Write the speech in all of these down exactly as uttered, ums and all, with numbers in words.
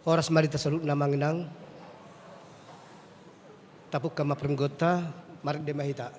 Horas ma di hita saluhutna, Amang Inang. Tapungka ma parmingguonta, marende ma hita.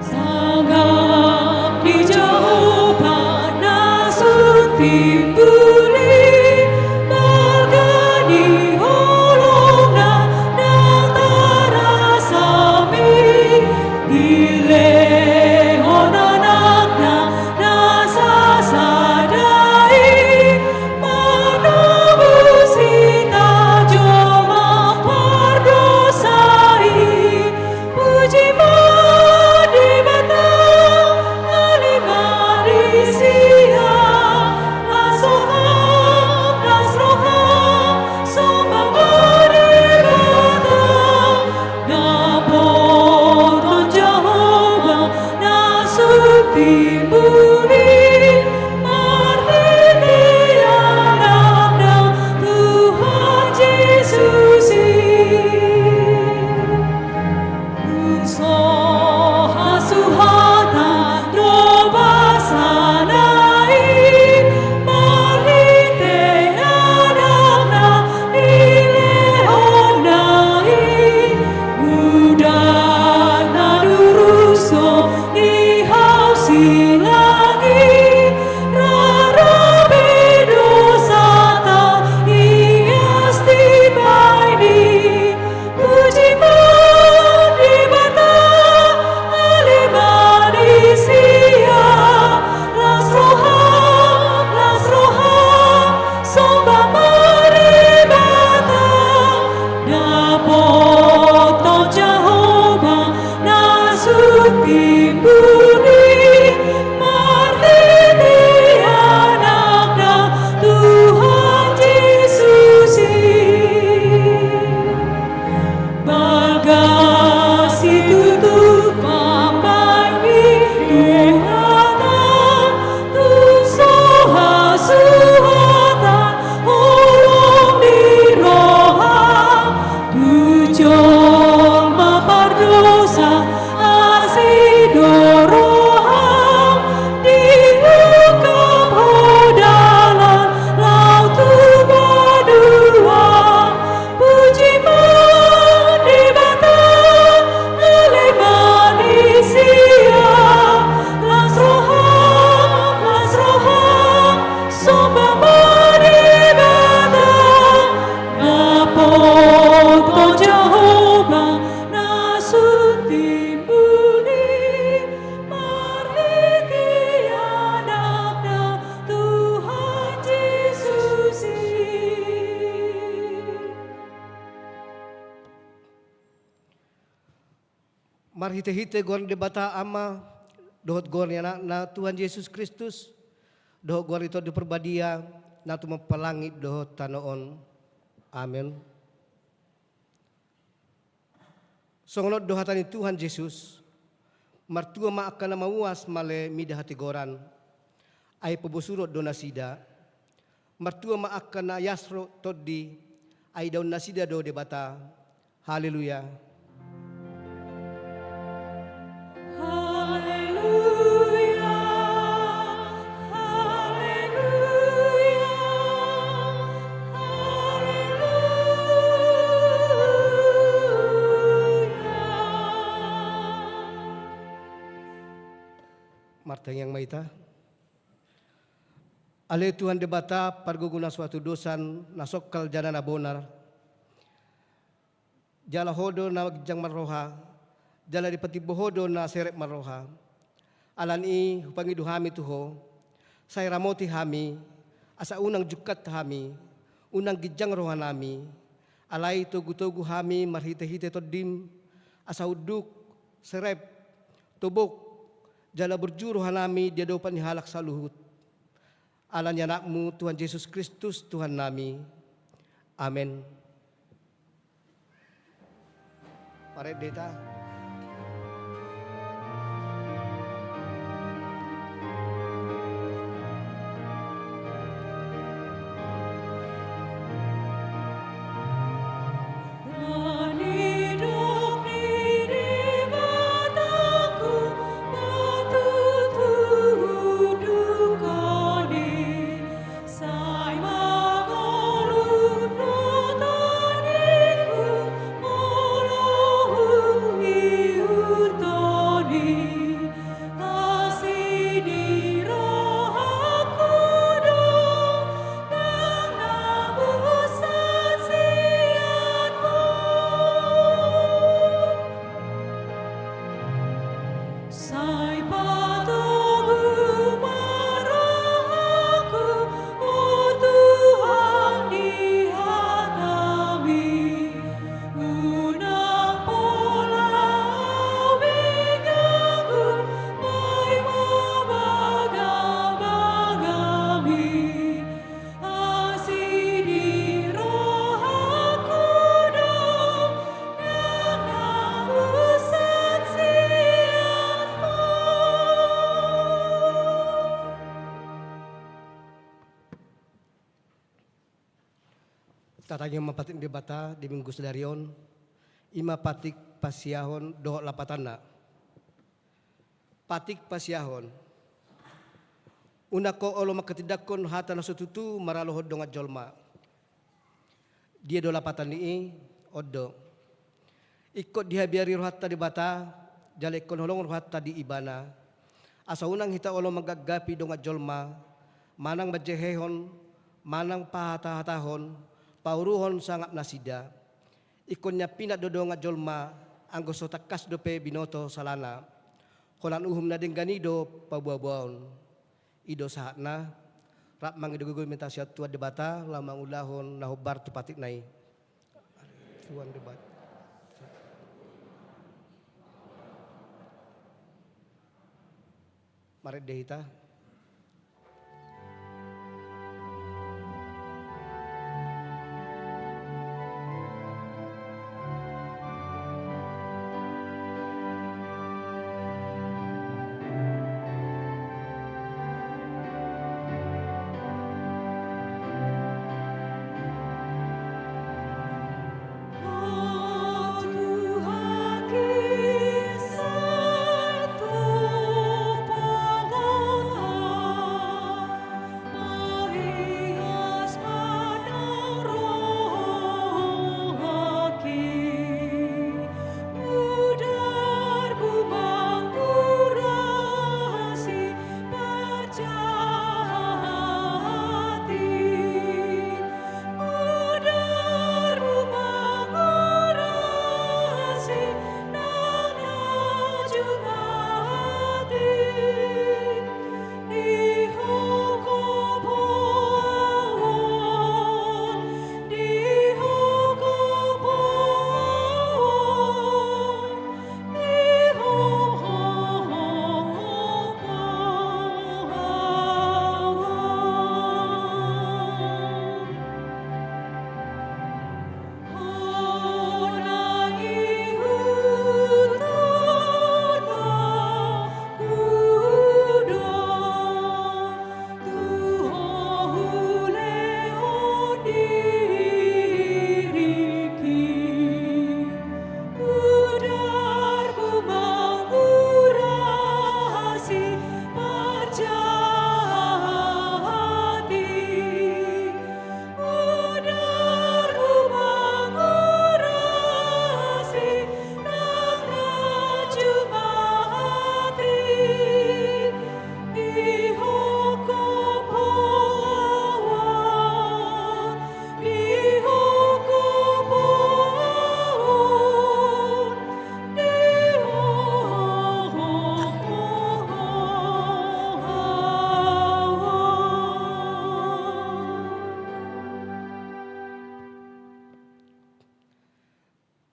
Sangap di Jahowa na sun timbul i, balga ni holongna na tarasam i, dilehon Anakna na sasada i, manobus hita jolma pardosa i. Puji ma Debata, ale ma di sia, las roham, las roham, somba ma Debata. Dapotan Jahowa na sun timbul i, marhite Anakna Tuhan Jesus i. Dung so hasuhatan do basana i, marhite Anakna dilehonna i, udan na durus do dihaus silang i, rara pe dosanta ias dibahen i. Puji ma Debata, ale ma di sia, las roham, las roham, somba ma Debata. Dapotan Jahowa na sun timbul i, marhite Anakna Tuhan Jesus i. Balga situtu papaing ni Tuhanta, dung so hasuhatan holong ni roham, tu jolma pardosa asi do roham, diungkap ho dalan laho tu banua. Puji ma Debata, ale ma di sia, las roham, las roham, somba ma Debata. Dapotan Jahowa na sun timbul i, marhite Anakna Tuhan Jesus i. Marhitehite goar ni Debata Ama, dohot goar ni Anakna Tuhan Jesus Kristus, dohot goar ni Tondi Parbadia, na tumompa langit dohot tano on. Amen. Songon on do hata ni Tuhan Jesus: Martua ma angka na mauas male mida hatigoran, ai pabosuron do nasida. Martua ma angka na ias ro tondi, ai idaon nasida do Debata. Haleluya. Haleluya. Haleluya. Haleluya. Martangiang ma hita. Ale Tuhan Debata, pargogo na so hatudosan, na songkal jala na bonar. Jala Ho do na ginjang marroha, jala dipatimbo Ho do na serep marroha. Alani i hupangido hami tu Ho, sai ramoti hami, asa unang jungkat hami, unang ginjang rohanami, alai togutogu hami marhitehite Tondim, asa unduk, serep, tobok, jala burju rohanami di adopan ni halak saluhut. Ala ni Anakmu, Tuhan Jesus Kristus, Tuhannami. Amen. Marende hita. Tatangihon ma patik ni Debata di Minggu sadari on, i ma patik pasiahon dohot lapatanna. Patik pasiahon. Unang ho olo manghatindanghon hata na so tutu maralohon dongan jolma. Dia do lapatan ni i? On do. Ingkon dihabiari rohanta Debata, jala ingkon holong rohanta di Ibana. Asa unang hita olo mangganggapi dongan jolma, manang manjehehon, manang pahatahatahon, pauruhon sangap nasida. Ingkon niampinat do dongan jolma, anggo so tangkas dope binoto salana. Holan uhum na denggan i do paboaboaon. I do sahatna, rap mangido gogo ma hita sian Tuhan Debata, laho mangulahon na hombar tu patikna i. Tuhan Debata. Marende hita.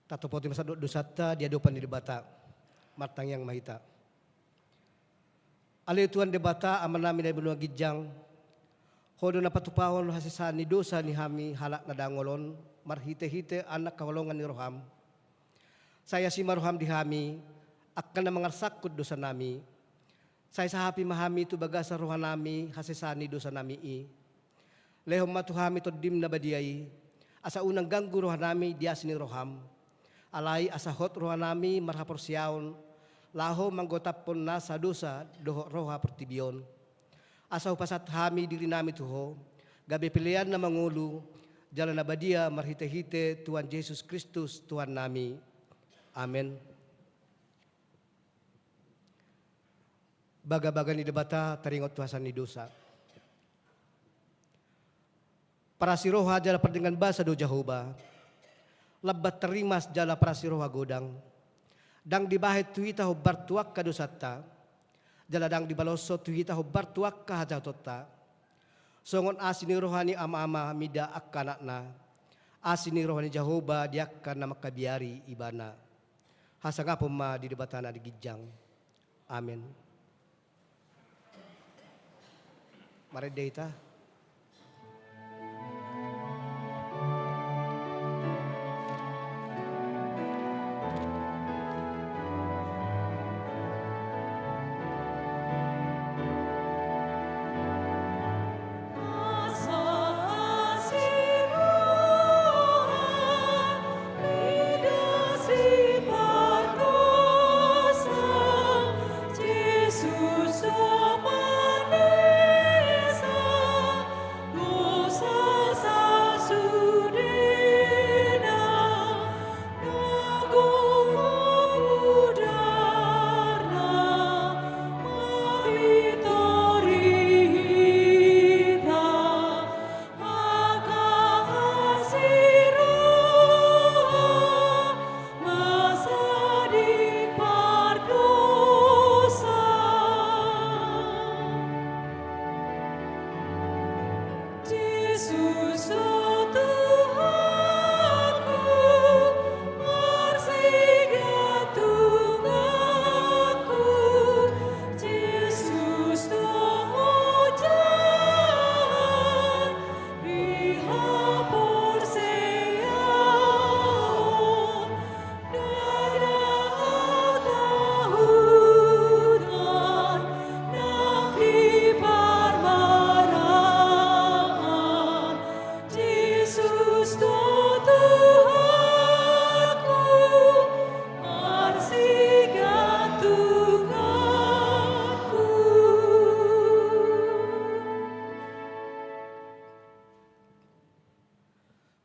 Tatopoti ma sandok dosanta di adopan ni Debata. Martangiang ma hita. Ale Tuhan Debata, Amanami na di banua ginjang, Ho do na patupahon hasesaan ni dosa ni hami halak na dangol on, marhitehite Anak haholongan ni roham. Sai asi ma roham di hami, angka na mangarsangkon dosanami. Sai sahapi ma hami tu bagasan rohanami hasesaan ni dosanami i. Lehon ma tu hami Tondim na badia i, asa unang ganggu rohanami di asi ni roham. Alai asa hot rohanami marhaporseaon, laho manggotaphon nasa dosa dohot roha portibi on. Asa hupasahat hami dirinami tu Ho, gabe pelean na mangolu, jala na badia marhitehite Tuhan Jesus Kristus Tuhannami. Amen. Bagabaga ni Debata taringot tu hasesaan ni dosa. Parasi roha jala pardenggan basa do Jahowa. Lambat tarimas jala parasi roha godang. Ndang dibahen tu hita hombar tu angka dosanta. Jala ndang dibaloshon tu hita hombar tu angka hajahatonta. Songon asi ni roha ni amaama mida angka anakna. Asi ni roha ni Jahowa di angka na mangkabiari ibana. Hasangapon ma di Debata na di ginjang. Amen. Marende hita.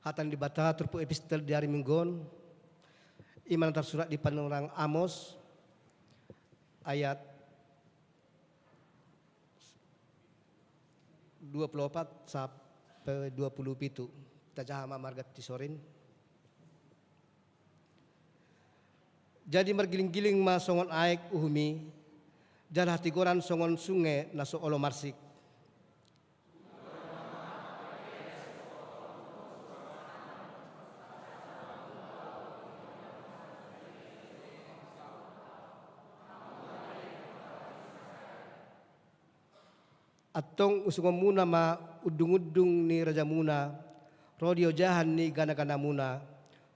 Hata ni Debata turpuk epistel di ari Minggu on, i ma na tarsurat di panurirang Amos, ayat dua puluh opat sampe dua puluh pitu. Tajaha ma marganti sorin. Jadi margiling-giling ma songon aek uhum i, jala hatigoran songon sunge na so olo marsik. Antong usungonmuna ma undung-undung ni rajamuna, ro di ojahan ni gana-ganamuna,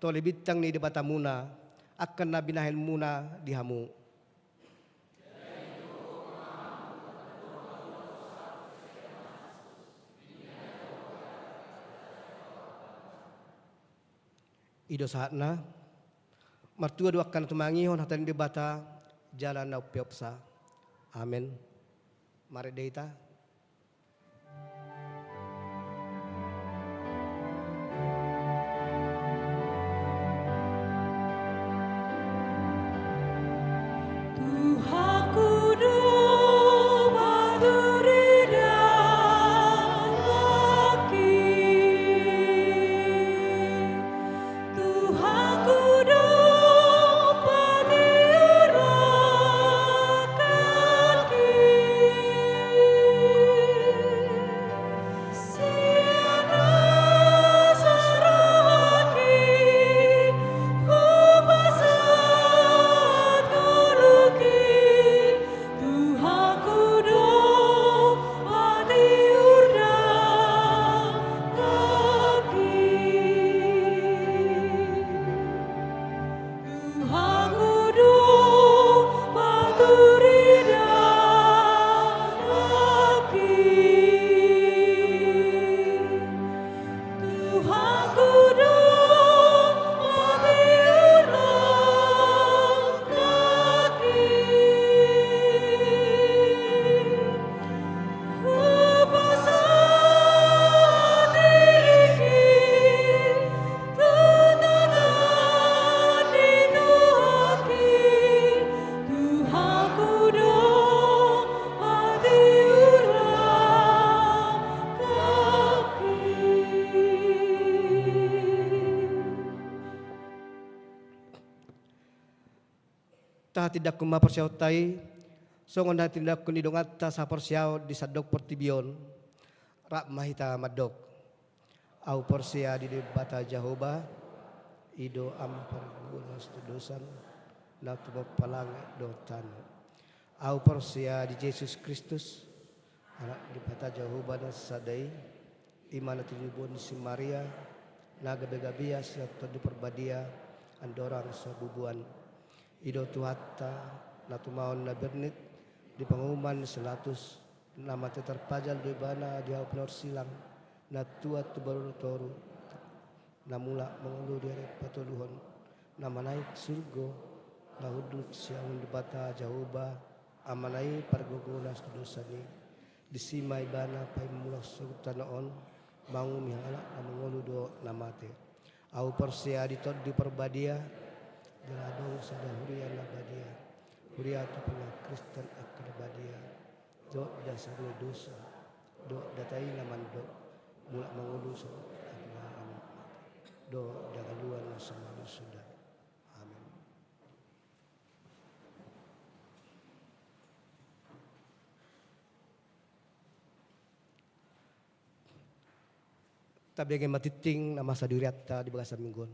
tole bintang ni Debatamuna, angka na binahenmuna di hamu. I do sahatna. Martua do angka na tumangihon hata ni Debata jala na umpeopsa. Amen. Marende hita. Tuhanku do paturidangki. Tuhanku do patiuranghonki. Sian rasa rohangki hupasahat ngolungki. Tuhanku do patiuranghonki. Tuhanku do paturidangki. Tuhanku do patiuranghonki. Hupasahat diringki tu tangan ni Tuhanki. Tuhanku do patiuranghonki. Tahatindangkon ma porseaonta i, songon na tinindangkon ni donganta saporseaon di sandok portibi on. Rap ma hita mandok. Ahu porsea di Debata Jahowa, i do Ama pargogo na so tudosan, na tumompa langit dohot tano. Ahu porsea di Jesus Kristus, Anak ni Debata Jahowa na sada i, i ma na tinubun ni si Maria, na gabe-gabea sian Tondi Parbadia, andorang so habubuan. I do Tuhanta, na tumaon na bernit, di panguhuman ni si Latus, na mate tarpajal do ibana di hau pinorsilang, na tuat tu baru toru, na mulak mangolu di ari patoluhon, na manaek surgo, na hundul sian Debata Jahowa, Amana i pargogo na so tudosan i, disi ma ibana paimulak sogot tano on, manguhumi halak na mangolu dohot na mate. Ahu porsea di Tondi Parbadia, jala adong sada huria na badia, huria tu parkristen angka na badia, dohot dasar ni dosa, dohot data i na mandok, mulak mangolu sogot angka na mate, dohot di hangoluan na so malua suda. Amen. Tabege ma tingting na masa di hurianta di bagasan minggu on.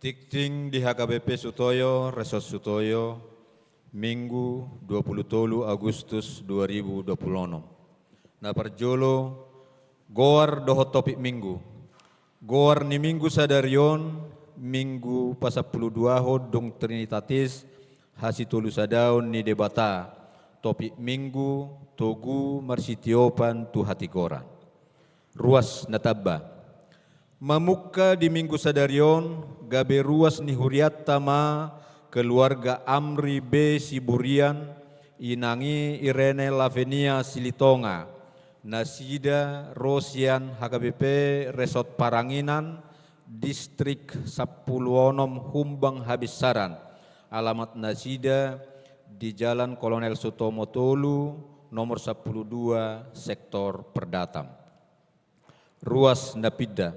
Tingting di H K B P Sutoyo, Resort Sutoyo, Minggu, dua puluh tolu Agustus dua ribu dua puluh enam. Na parjolo, goar dohot topik Minggu. Goar ni Minggu sadari on, Minggu pasampuluduahon dung Trinitatis, hasitolusadaon ni Debata, topik Minggu, togu marsitiopan tu hatigoran. Ruas na tamba. Mamungka di Minggu sadari on, gabe ruas ni hurianta ma Keluarga Amri B Siburian, inang i Irene Lavenia Silitonga, nasida ro sian H K B P Resort Paranginan, Distrik sampulu onom Humbang Habinsaran, alamat nasida di Jalan Kolonel Sutomo tolu, nomor sampulu dua, Sektor Perdatam. Ruas na pinda.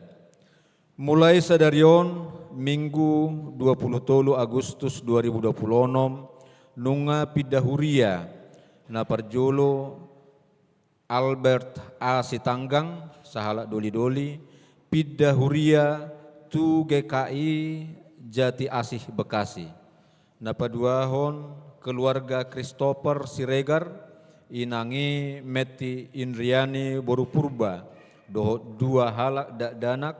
Mulai sadari on, Minggu dua pulu tolu Agustus dua ribu dua pulu onom, nunga pinda huria, na parjolo Albert A Sitanggang, sahalak Doli-doli, pinda huria tu G K I Jati Asih Bekasi. Na paduahon, keluarga Christopher Siregar, inang i Metti Indriani boru Purba, dohot dua halak dakdanak,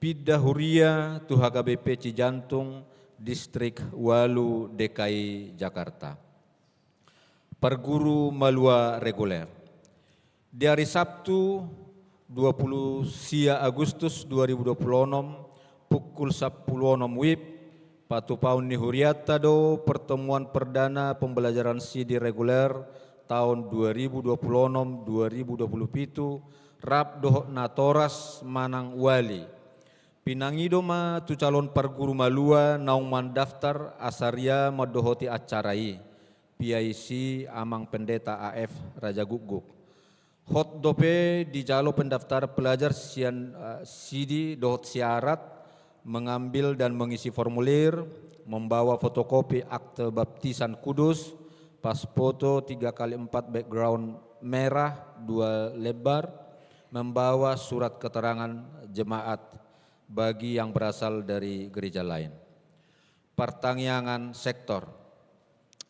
pinda huria tu H K B P Cijantung, Distrik ualu D K I Jakarta. Parguru malua reguler. Di ari Sabtu, dua pulu sia Agustus dua ribu dua pulu onom, pukul sampulu onom wib, patupaon ni hurianta do pertemuan perdana pembelajaran sidi reguler taon dua ribu dua pulu onom dua ribu dua pulu pitu, rap dohot natoras manang wali. Pinangido ma tu calon parguru malua naung mandaftar asa ria mandohoti acara i, P I C Amang Pendeta A F Rajagukguk. Hot dope dijalo pendaftar pelajar sian, eh, sidi dohot syarat, mengambil dan mengisi formulir, membawa fotokopi akte baptisan kudus, pas foto tiga kali empat background merah dua lembar, membawa surat keterangan jemaat bagi yang berasal dari gereja lain. Partangiangan sektor.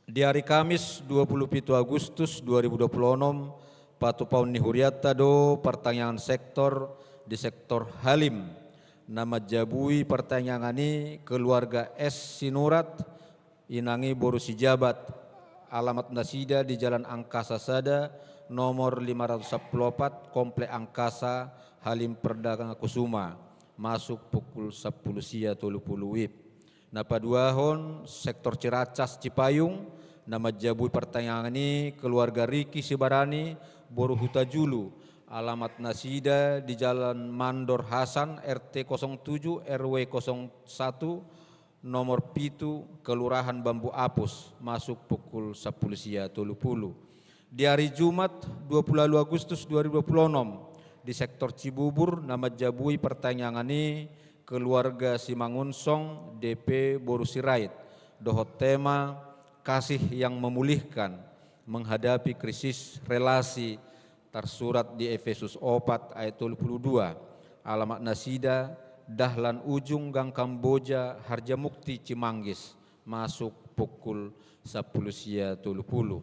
Di ari Kamis dua pulu pitu Agustus dua ribu dua pulu onom, patupaon ni hurianta do partangiangan sektor di sektor Halim. Na manjabui partangiangan i keluarga S Sinurat, inang i boru Sijabat, alamat nasida di Jalan Angkasa sada, nomor lima ratus sampulu opat, Komplek Angkasa, Halim Perdana Kusuma, masuk pukul sampulu sia tolu pulu wib. Na paduahon, sektor Ciracas Cipayung, na manjabui partangiangan i keluarga Riki Sibarani, boru Hutajulu, alamat nasida di Jalan Mandor Hasan, R T kosong tujuh, R W kosong satu, nomor pitu, Kelurahan Bambu Apus, masuk pukul sampulu sia tolu pulu. Di ari Jumat, dua pulu ualu Agustus dua ribu dua pulu onom, di sektor Cibubur, na manjabui partangiangan i keluarga Simangunsong, D P boru Sirait, dohot tema Kasih yang Memulihkan, Menghadapi Krisis Relasi, tarsurat di Efesus opat ayat tolu pulu dua. Alamat nasida, Dahlan Ujung, Gang Kamboja, Harjamukti, Cimanggis, masuk pukul sampulu sia tolu pulu.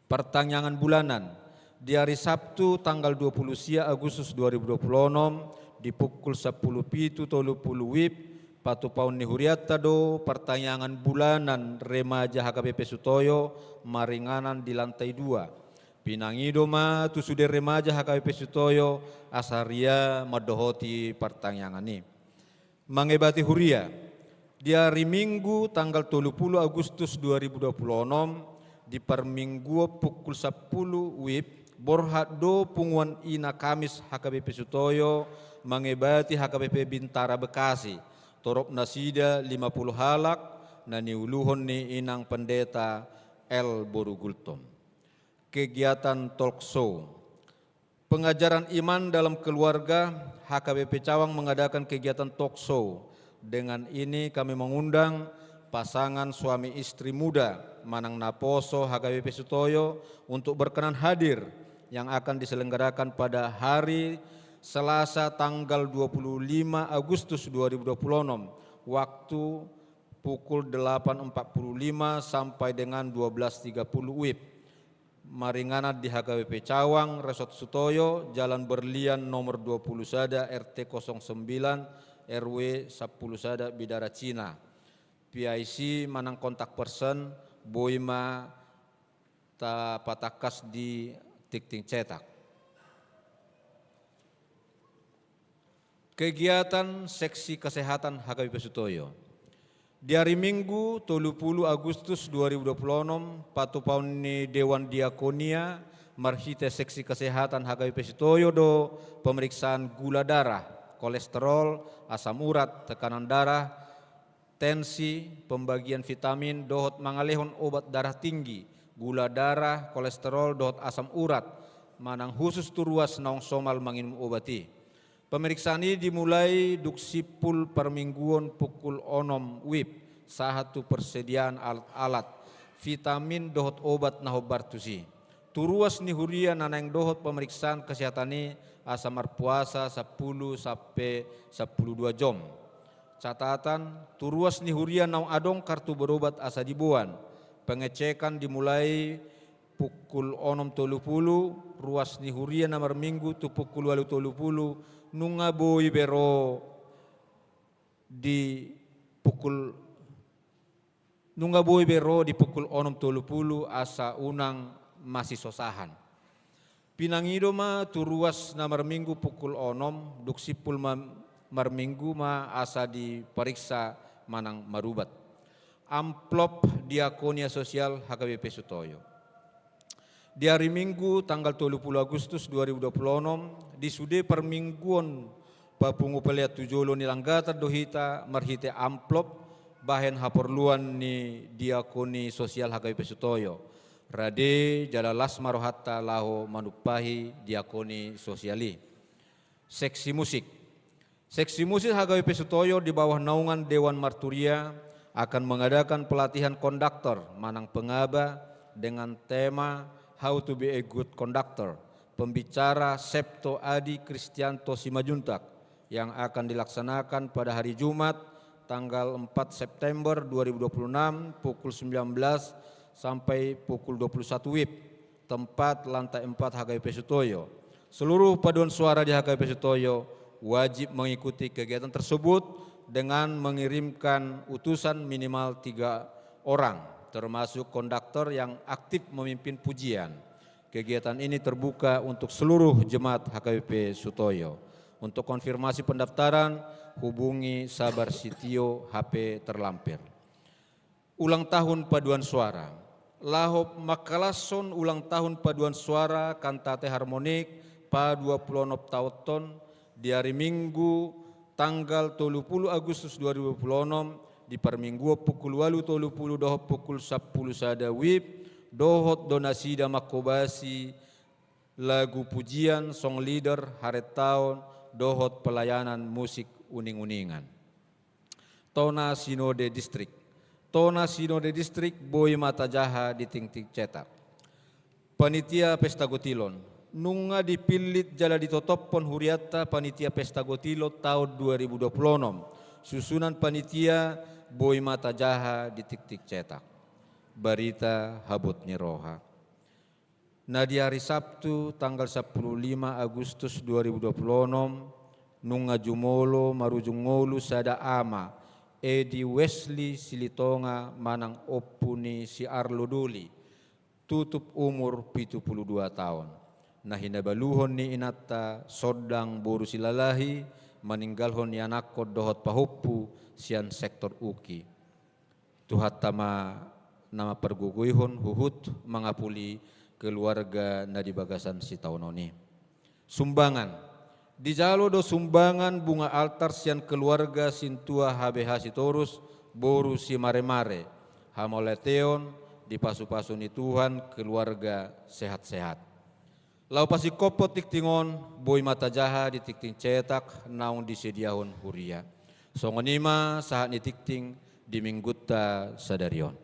Partangiangan bulanan. Di ari Sabtu tanggal dua pulu sia Agustus dua ribu dua pulu onom, di pukul sampulu pitu tolu pulu wib, patupaon ni hurianta do partangiangan bulanan remaja H K B P Sutoyo maringanan di lantai dua. Pinangido ma tu sude remaja H K B P Sutoyo asa ria mandohoti partangiangan i. Mangebati huria. Di ari Minggu tanggal tolu pulu Agustus dua ribu dua pulu onom, di parmingguon pukul sampulu wib, borhat do punguan ina Kamis H K B P Sutoyo mangebati H K B P Bintara Bekasi. Torop nasida lima pulu halak, na niuluhon ni Inang Pendeta L boru Gultom. Kegiatan talk show. Pengajaran iman dalam keluarga, H K B P Cawang mengadakan kegiatan talk show. Dengan ini kami mengundang pasangan suami istri muda, manang naposo H K B P Sutoyo, untuk berkenan hadir yang akan diselenggarakan pada hari Selasa tanggal dua puluh lima Agustus dua ribu dua puluh enam, waktu pukul delapan empat puluh lima sampai dengan dua belas tiga puluh wib. Maringanan di H K B P Cawang, Resort Sutoyo, Jalan Berlian nomor dua puluh sada, R T kosong sembilan, R W sampulu sada, Bidara Cina. P I C manang kontak person, boi ma tapatangkas di tingting cetak. Kegiatan seksi kesehatan H K B P Sutoyo. Di ari Minggu, tolu pulu Agustus dua ribu dua pulu onom, patupaon ni Dewan Diakonia marhite seksi kesehatan H K B P Sutoyo do pemeriksaan gula darah, kolesterol, asam urat, tekanan darah, tensi, pembagian vitamin dohot mangalehon obat darah tinggi, gula darah, kolesterol dohot asam urat, manang husus tu ruas naung somal manginum obat i. Pemeriksaan i dimulai dung simpul parmingguon pukul onom wib, sahat tu persediaan alat-alat, vitamin dohot obat na hombar tusi. Tu ruas ni huria na naeng dohot pemeriksaan kesehatan i asa marpuasa sampulu sampe sampulu dua jom. Catatan, tu ruas ni huria naung adong kartu berobat asa diboan. Pengecekan dimulai pukul onom tolu pulu, ruas ni huria na marminggu tu pukul ualu tolu pulu, nunga boi be ro di pukul, nunga boi be ro di pukul onom tolu pulu asa unang masisosahan. Pinangido ma tu ruas na marminggu pukul onom, dung simpul ma-, marminggu ma asa dipariksa manang marubat. Amplop Diakonia Sosial H K B P Sutoyo. Di ari Minggu, tanggal tolu pulu Agustus dua ribu dua pulu onom, di sude parmingguon papungu pelean tu jolo ni langgatan do hita marhite amplop bahen haporluan ni Diakoni Sosial H K B P Sutoyo. Rade jala las ma rohanta laho manumpahi Diakoni Sosial i. Seksi musik. Seksi musik H K B P Sutoyo di bawah naungan Dewan Marturia akan mengadakan pelatihan konduktor manang pengaba dengan tema How to be a Good Conductor. Pembicara Septo Adi Kristianto Simanjuntak, yang akan dilaksanakan pada hari Jumat, tanggal empat September dua ribu dua puluh enam, pukul sembilan belas sampai pukul dua puluh satu wib. Tempat lantai empat H K B P Sutoyo. Seluruh paduan suara di H K B P Sutoyo wajib mengikuti kegiatan tersebut dengan mengirimkan utusan minimal tiga orang, termasuk konduktor yang aktif memimpin pujian. Kegiatan ini terbuka untuk seluruh jemaat H K B P Sutoyo. Untuk konfirmasi pendaftaran, hubungi Sabar Sitio, H P terlampir. Ulang tahun paduan suara. Laho mangkalashon ulang tahun paduan suara Kantate Harmonik pa dua pulu onom taonhon, di ari Minggu tanggal tolu pulu Agustus dua ribu dua pulu onom, di parmingguon pukul ualu tolu pulu dohot pukul sampulu sada wib, dohot do nasida manghobasi lagu pujian, song leader, harentaon, dohot pelayanan musik uning-uningan. Tona Sinode Distrik. Tona Sinode Distrik boi ma tajaha di tingting cetak. Panitia Pesta Gotilon. Nunga dipillit jala ditotophon hurianta Panitia Pesta Gotilon taon dua ribu dua pulu onom. Susunan panitia boi ma tajaha di tingting cetak. Barita habot ni roha. Na di ari Sabtu, tanggal sampulu lima Agustus dua ribu dua pulu onom, nunga jumolo marujung ngolu sada ama, Edi Wesley Silitonga manang ompu ni si Arlo Doli, tutup umur pitu pulu dua taon. Na hinabaluhon ni inanta Sondang boru Silalahi, maninggalhon ianakhon dohot pahompu sian sektor Uki. Tuhanta ma na mampargogoihon huhut mangapuli keluarga na di bagasan sitaonon i. Sumbangan. Dijalo do sumbangan bunga altar sian keluarga sintua H B H Sitorus, boru Simaremare. Hamauliateon, dipasupasu ni Tuhan keluarga sehat-sehat. Laho pasingkophon tingting on, boi ma tajaha di tingting cetak naung disediahon huria. Songon i ma sahat ni tingting di minggunta sadari on.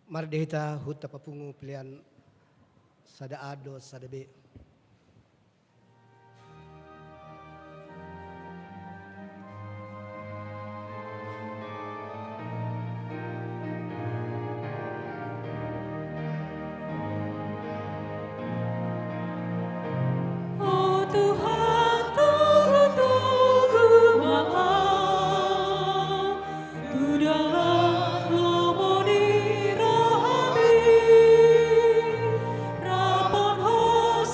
Marende hita, huta papungu pelean sada A do sada B. O Tuhan, togu-togu ma au, tu dalan lomo ni rohaMi, rap dohot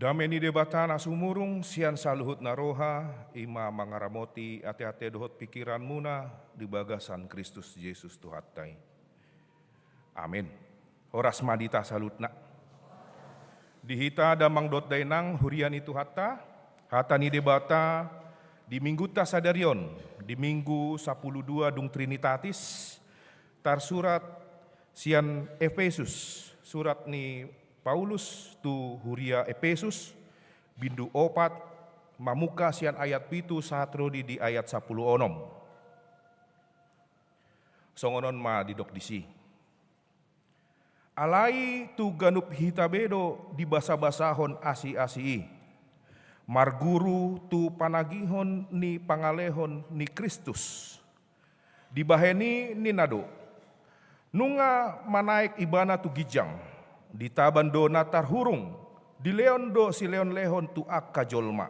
Dame ni Debata na sumurung sian saluhut na roha, i ma mangaramoti ateate dohot pingkiranmuna di bagasan Kristus Jesus Tuhanta i. Amin. Horas ma di hita saluhutna. Di hita damang dohot dainang huria ni Tuhanta, hata ni Debata di minggunta sadari on, di minggu sapuluh dua dung Trinitatis, tarsurat sian Epesus, surat ni Paulus tu huria Epesus, bindu opat, mamungka sian ayat pitu sahat ro di, di ayat sapuluh onom. Songon on ma didok disi. Alai tu ganup hita be do dibasabasahon asiasi i, marguru tu panagihon ni pangalehon ni Kristus. Dibahen i ninna do, nunga manaek Ibana tu ginjang, ditaban do na tarhurung, dilehon do silehonlehon tu angka jolma.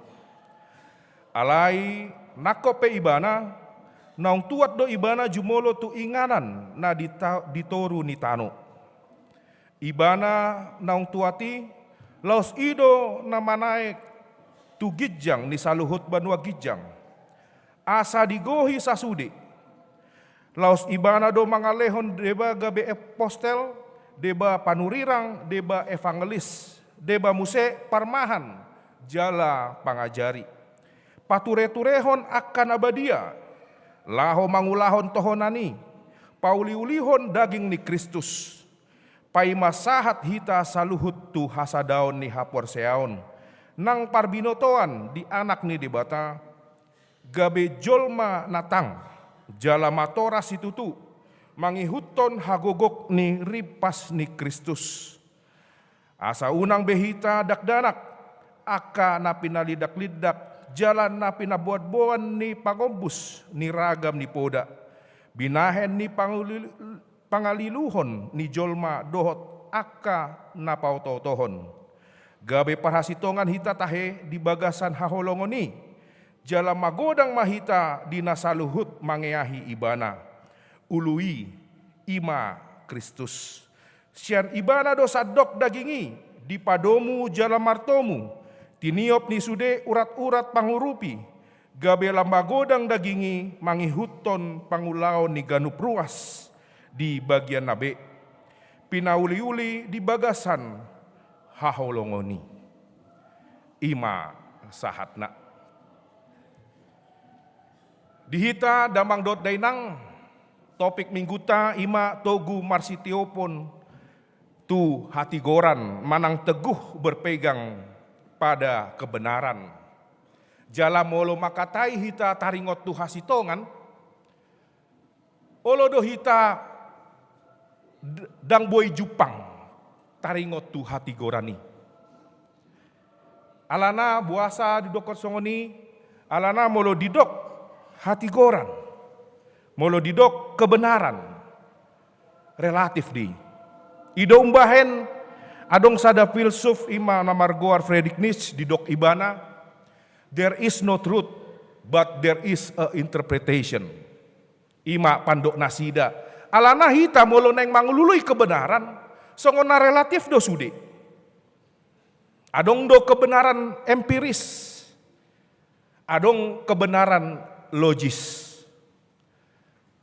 Alai nangkok pe Ibana, naung tuat do Ibana jumolo tu inganan na di ta-, di toru ni tano. Ibana naung tuat i, laos i do na manaek tu ginjang ni saluhut banua ginjang, asa digohi sasude. Laos Ibana do mangalehon deba gabe apostel, deba panurirang, deba evangelis, deba muse parmahan jala pangajari, patureturehon angka na badia, laho mangulahon tohonan i, pauliulihon daging ni Kristus. Paima sahat hita saluhut tu hasadaon ni haporseaon nang parbinotoan di Anak ni Debata, gabe jolma na tang jala matoras situtu, mangihuthon hagogok ni rimpas ni Kristus. Asa unang be hita dakdanak, angka na pinalindaklindak jala na pinaboanboan ni pangombus ni ragam ni poda, binahen ni panguli-, pangaliluhon ni jolma dohot angka na paotootohon. Gabe parhasitongan hita tahe di bagasan haholongon i, jala magodang ma hita di na saluhut mangeahi Ibana. Ulu i, i ma Kristus. Sian Ibana do sandok daging i dipadomu jala martomu, tiniop ni sude uraturat pangurupi, gabe lam magodang daging i mangihuthon pangulaon ni ganup ruas di bagianna be, pinauliuli di bagasan haholongon i. I ma sahatna. Di hita damang dohot dainang, topik minggunta i ma togu marsitiopon tu hatigoran manang teguh berpegang pada kebenaran. Jala molo mangkatai hita taringot tu hasitongan, olo do hita d-, ndang boi jumpang taringot tu hatigoran i. Alana boasa didokkon songon i, alana molo didok hatigoran, molo didok kebenaran, relatif do i. I do umbahen adong sada filsuf i ma na margoar Friedrich Nietzsche, didok ibana, "There is no truth, but there is a interpretation." I ma pandok nasida. Alana hita molo naeng mangulului kebenaran, songon na relatif do sude. Adong do kebenaran empiris, adong kebenaran logis.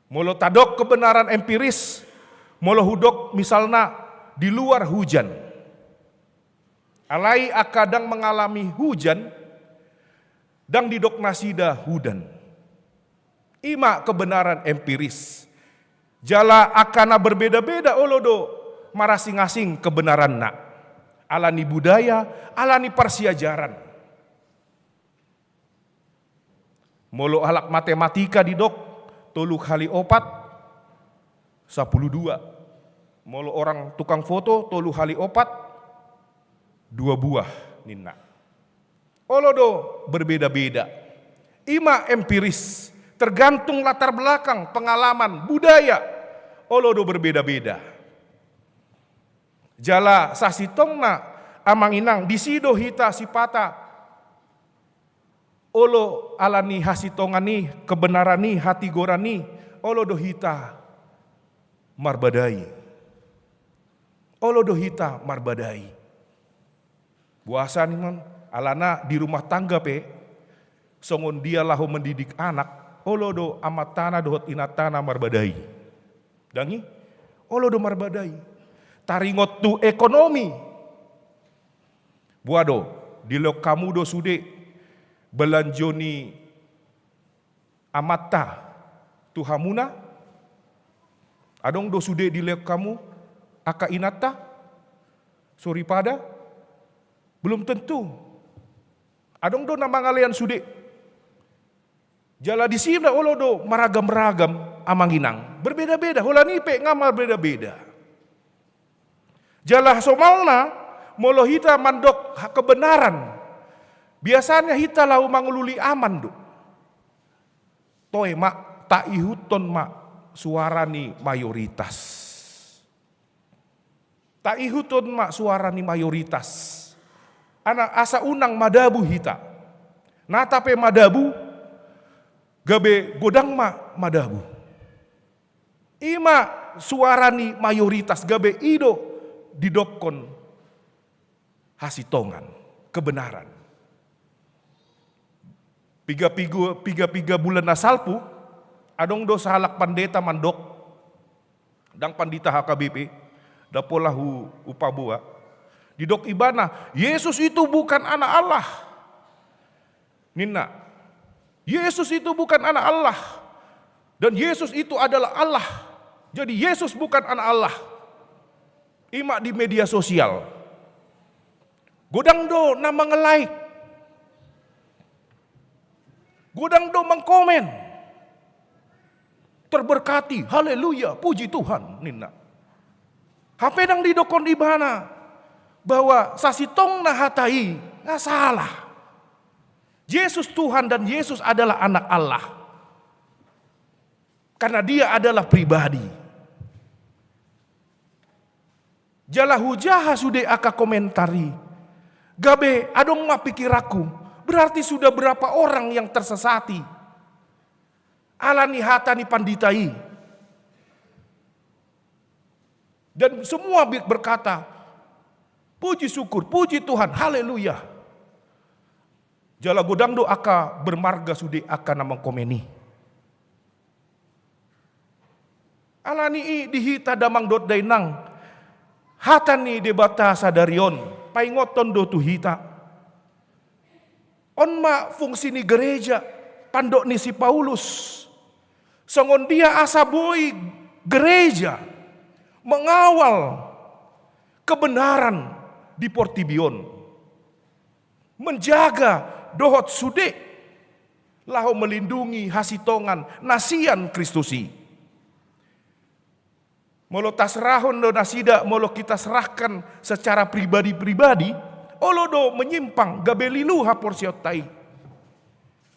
Molo tadok kebenaran empiris, molo hudok misalna di luar hujan. Alai angka ndang mengalami hujan, ndang didok nasida udan. I ma kebenaran empiris. Jala angka na berbeda-beda olo do marasing-asing kebenaranna. Ala ni budaya, ala ni parsiajaran. Molo halak matematika didok tolu kali opat, sapuluh dua. Molo orang tukang foto, tolu kali opat, dua buah ninna. Olo do berbeda-beda. I ma empiris, tergantung latar belakang, pengalaman, budaya. Olo do berbeda-beda. Jala sasintongna, amang inang, disi do hita sipata olo ala ni hasitongan i, kebenaran i, hatigoran i, olo do hita marbadai. Olo do hita marbadai. Boasa ninna on? Alana di rumah tangga pe, songon dia laho mendidik anak, olo do amantana dohot inantana marbadai. Dang i? Olo do marbadai. Taringot tu ekonomi. Boha do, dilehon hamu do sude balanjo ni amanta tu hamuna? Adong do sude dilehon hamu angka inanta? Soripada? Belum tentu. Adong do na mangalean sude. Jala disi na olo do maragam-ragam, amang inang. Berbeda-beda, holan i pe nga marbeda-beda. Jala somalna, molo hita mandok ha-, kebenaran, biasanya hita laho mangulului aman do. Toe ma, taihuthon ma suara ni mayoritas. Taihuthon ma suara ni mayoritas. Ana asa unang madabu hita. Nata pe madabu, gabe godang ma madabu. I ma suara ni mayoritas, gabe i do didokkon hasintongan, kebenaran. Piga-piga, piga-piga bulan na salpu, adong do sahalak pandita mandok, ndang pandita H K B P, ndang pola hu-, hupaboa. Didok ibana, "Yesus itu bukan anak Allah." Ninna, "Yesus itu bukan anak Allah. Dan Yesus itu adalah Allah. Jadi Yesus bukan anak Allah." I ma di media sosial. Godang do na mange-like. Godang do mangkomen. "Terberkati, haleluya, puji Tuhan," ninna. Hape ndang didokkon ibana bahwa sasintongna hata i nga salah. Yesus Tuhan dan Yesus adalah anak Allah. Karena dia adalah pribadi. Jala hujaha sude angka komentar i. Gabe adong ma pikiranku, berarti sudah berapa orang yang tersesati ala ni hata ni pandita i. Dan semua bi-, berkata, "Puji syukur, puji Tuhan, haleluya." Jala godang do angka bermarga sude angka na mangkomen i. Ala ni i di hita damang dohot dainang, hata ni Debata sadari on paingothon do tu hita. On ma fungsi ni gereja, pandok ni si Paulus. Songon dia asa boi gereja mengawal kebenaran di portibi on. Menjaga dohot sude laho melindungi hasintongan na sian Kristus i. Molo taserahon do nasida, molo kita serahkan secara pribadi-pribadi, olo do menyimpang, gabe lilu haporseaonta i.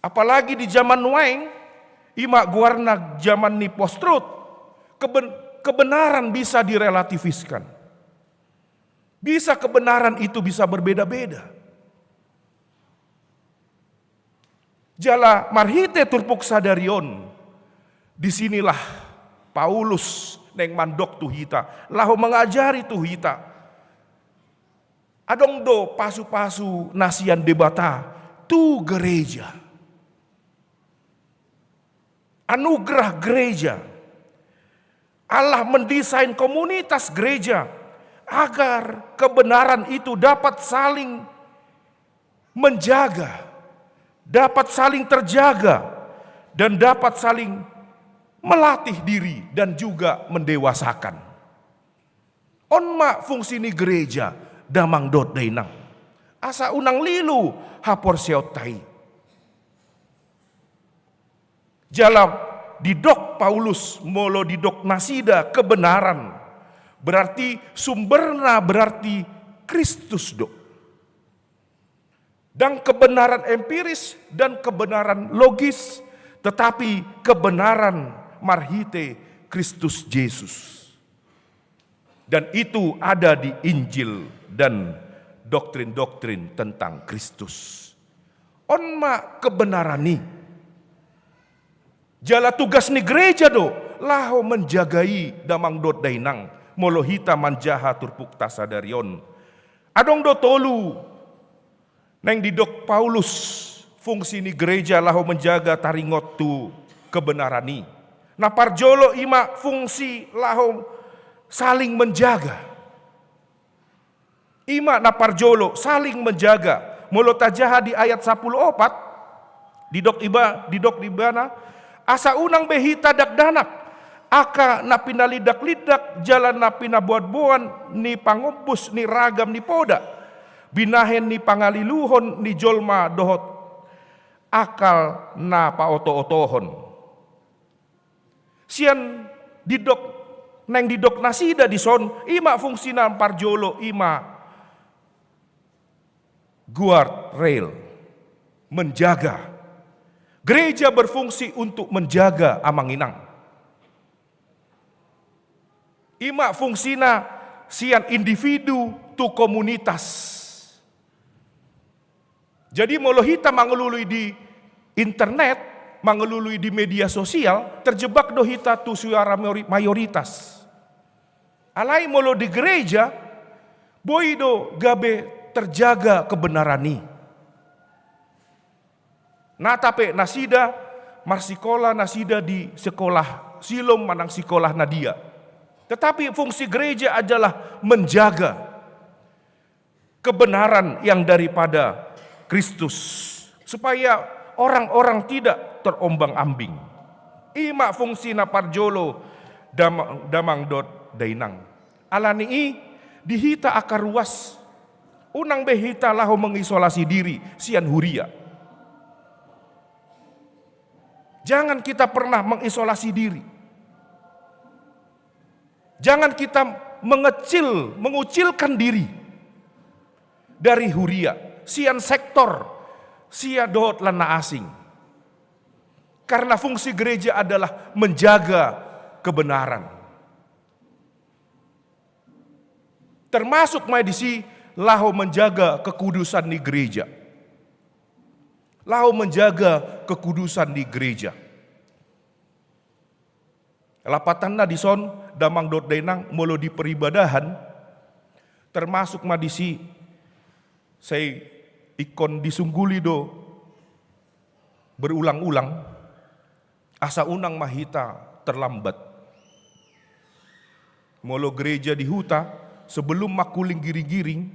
Apalagi di zaman nuaeng, i ma goarna zaman ni post-truth, keben-, kebenaran bisa direlativiskan. Bisa kebenaran itu bisa berbeda-beda. Jala marhite turpuk sadari on, di sinilah Paulus naeng mandok tu hita, laho mangajari tu hita. Adong do pasu-pasu na sian Debata tu gereja. Anugerah gereja. Allah mendesain komunitas gereja agar kebenaran itu dapat saling menjaga, dapat saling terjaga, dan dapat saling melatih diri dan juga mendewasakan. On ma fungsi ni gereja, damang dohot dainang. Asa unang lilu haporseaonta i. Jala didok Paulus, molo didok nasida kebenaran, berarti sumberna berarti Kristus do. Ndang kebenaran empiris dan kebenaran logis, tetapi kebenaran marhite Kristus Jesus. Dan itu ada di Injil dan doktrin-doktrin tentang Kristus. On ma kebenaran i. Jala tugas ni gereja do laho manjaga i, damang dohot dainang, molo hita manjaha turpukta sadari on. Adong do tolu Naeng didok Paulus, fungsi ni gereja laho menjaga taringot tu kebenaran i. Na parjolo i ma fungsi laho saling menjaga. I ma na parjolo, saling menjaga. Molo tajaha di ayat sapuluh opat, didok iba, didok di bana, asa unang be hita dakdanak, angka na pinalindak-lindak jala na pinaboan-boan ni pangombus ni ragam ni poda, binahen ni pangaliluhon ni jolma dohot angka na paoto-otohon. Sian didok, naeng didok nasida dison, i ma fungsi na parjolo, i ma guard rail, menjaga. Gereja berfungsi untuk menjaga, amang inang. I ma fungsina sian individu tu komunitas. Jadi molo hita mangalului di internet, mangalului di media sosial, terjebak do hita tu suara mayori-, mayoritas. Alai molo di gereja, boi do gabe terjaga kebenaran i. Nata pe nasida marsikola nasida di sekolah Silom manang sikola na dia. Tetapi fungsi gereja adalah menjaga kebenaran yang daripada Kristus, supaya orang-orang tidak terombang-ambing. I ma fungsi na parjolo, dam-, damang dohot dainang. Alani i, di hita angka ruas, unang be hita laho mengisolasi diri sian huria. Jangan kita pernah mengisolasi diri. Jangan kita mengecil, mengucilkan diri dari huria, sian sektor, sian dohot lan na asing. Karena fungsi gereja adalah menjaga kebenaran. Termasuk ma disi laho menjaga kekudusan ni gereja. Laho menjaga kekudusan ni gereja. Lapatanna dison, damang dohot dainang, molo di peribadahan, termasuk ma disi, sai ingkon disungguli do berulang-ulang, asa unang ma hita terlambat. Molo gereja di huta, sebelum mangkuling giring-giring,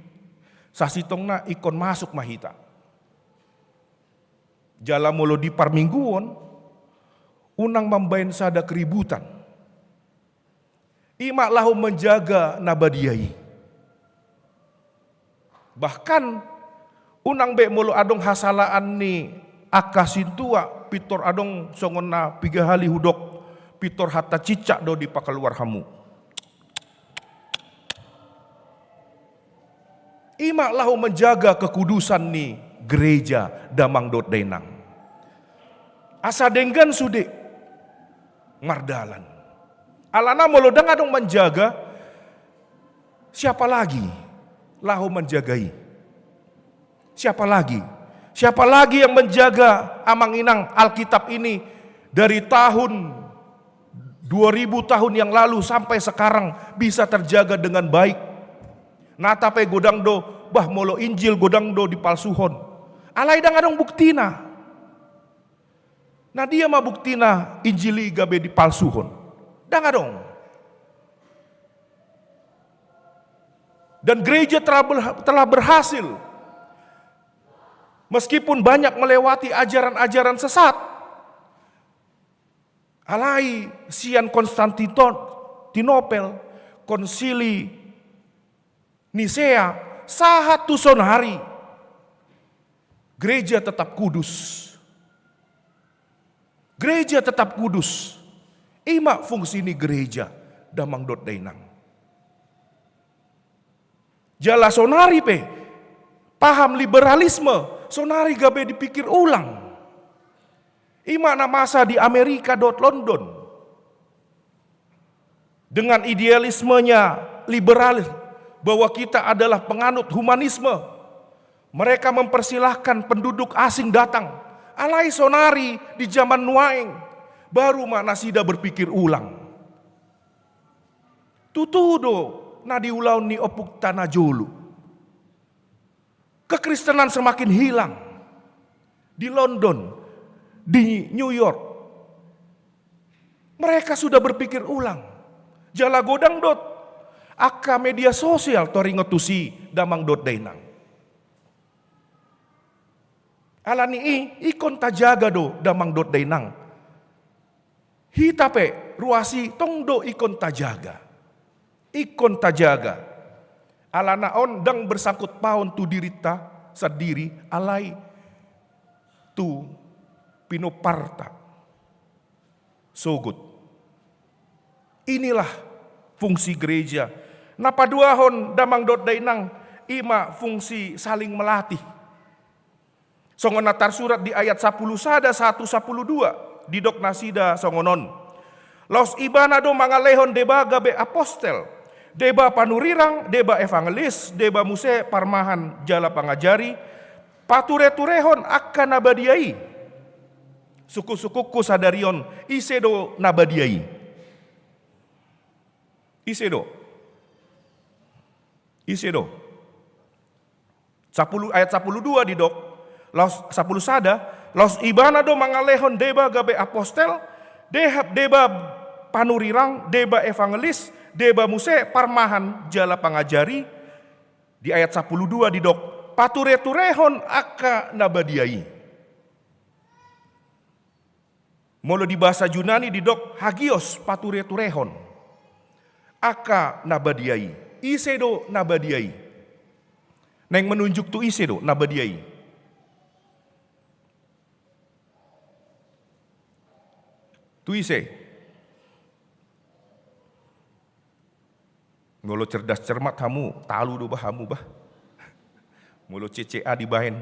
sasintongna ingkon masuk ma hita. Jala molo di parmingguon, unang mambaen sada keributan. I ma laho menjaga na badia i. Bahkan, unang be molo adong hasalaan ni angka sintua, pintor adong songon na piga hali hudok, pintor hata cicak do dipakaluar hamu. I ma laho menjaga kekudusan ni gereja, damang dohot dainang. Asa denggan sude mardalan. Alana molo ndang adong manjaga, siapa lagi laho manjaga i? Siapa lagi? Siapa lagi yang menjaga, amang inang, Alkitab ini dari tahun dua ribu tahun yang lalu sampai sekarang bisa terjaga dengan baik? Nata pe godang do, bah, molo Injil godang do dipalsuhon. Alai ndang adong buktina. Na dia ma buktina Injil i gabe dipalsuhon? Ndang adong. Dan gereja telah ber-, telah berhasil, meskipun banyak melewati ajaran-ajaran sesat. Alai sian Konstantinopel, Konsili Nisea, sahat tu sonari, gereja tetap kudus. Gereja tetap kudus. I ma fungsi ni gereja, damang dohot dainang. Jala sonari pe, paham liberalisme sonari gabe dipikir ulang. I ma na masa di Amerika dohot London. Dengan idealismenya liberal, bahwa kita adalah penganut humanisme. Mereka mempersilahkan penduduk asing datang. Alai sonari di zaman nuaeng, baru ma nasida berpikir ulang. Tutu do na diulahon ni ompunta na jolo. Kekristenan semakin hilang di London, di New York. Mereka sudah berpikir ulang. Jala godang do angka media sosial taringot tusi, damang dohot dainang. Alani i ingkon tajaga do, damang dohot dainang. Hita pe ruas i tong do ingkon tajaga. Ingkon tajaga. Alana on ndang bersangkut paon tu dirinta sandiri, alai tu pinomparta sogot. Inilah fungsi gereja. Na paduahon, damang dohot dainang, i ma fungsi saling melatih. Songon na tarsurat di ayat sapuluh sada sahat tu sapuluh dua, didok nasida songon on: Laos Ibana do mangalehon deba gabe apostel, deba panurirang, deba evangelis, deba muse parmahan jala pangajari, patureturehon angka na badia i. Sungkunsungkunku sadari on, ise do na badia i? Ise do? Ise do? Sapuluh, ayat sapuluh dua didok, laos, sapuluh sada, laos Ibana do mangalehon deba gabe apostel, deba, deba panurirang, deba evangelis, deba muse parmahan jala pangajari. Di ayat sapuluh dua didok, patureturehon angka na badia i. Molo di bahasa Junani didok hagios, patureturehon angka na badia i. Ise do na badia i? Naeng menunjuk tu ise do na badia i? Tu ise? Molo cerdas cermat hamu, talu do bah hamu bah. Molo C C A dibahen,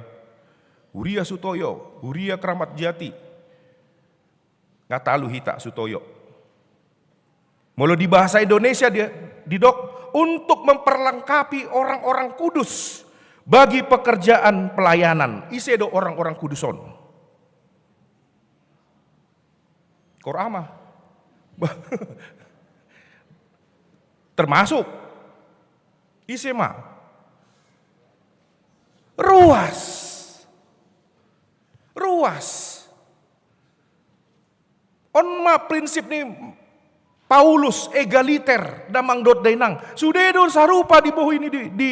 huria Sutoyo, huria Keramat Jati, nga talu hita Sutoyo. Molo di bahasa Indonesia dia didok, untuk memperlengkapi orang-orang kudus bagi pekerjaan pelayanan. Ise do orang-orang kudus on? Kor ama. Termasuk. Ise ma? Ruas. Ruas. On ma prinsip ni Paulus, egaliter, damang dohot dainang. Sude do sarupa di bohi ni di, di